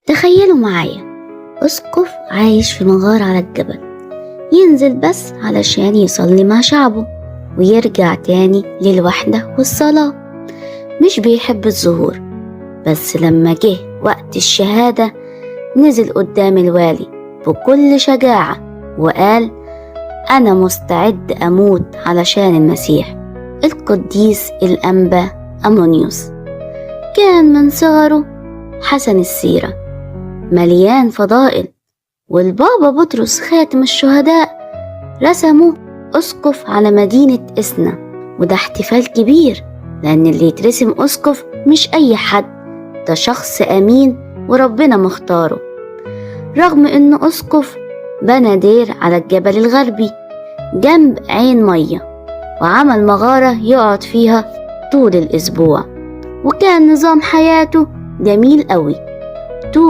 تخيلوا معايا أسقف عايش في مغارة على الجبل، ينزل بس علشان يصلي مع شعبه ويرجع تاني للوحدة والصلاة. مش بيحب الظهور، بس لما جه وقت الشهادة نزل قدام الوالي بكل شجاعة وقال: أنا مستعد أموت علشان المسيح. القديس الأنبا أمونيوس كان من صغره حسن السيرة، مليان فضائل، والبابا بطرس خاتم الشهداء رسمه أسقف على مدينة إسنا، وده احتفال كبير لأن اللي يترسم أسقف مش أي حد، ده شخص أمين وربنا مختاره. رغم إنه أسقف بنى دير على الجبل الغربي جنب عين مية، وعمل مغارة يقعد فيها طول الأسبوع، وكان نظام حياته جميل قوي.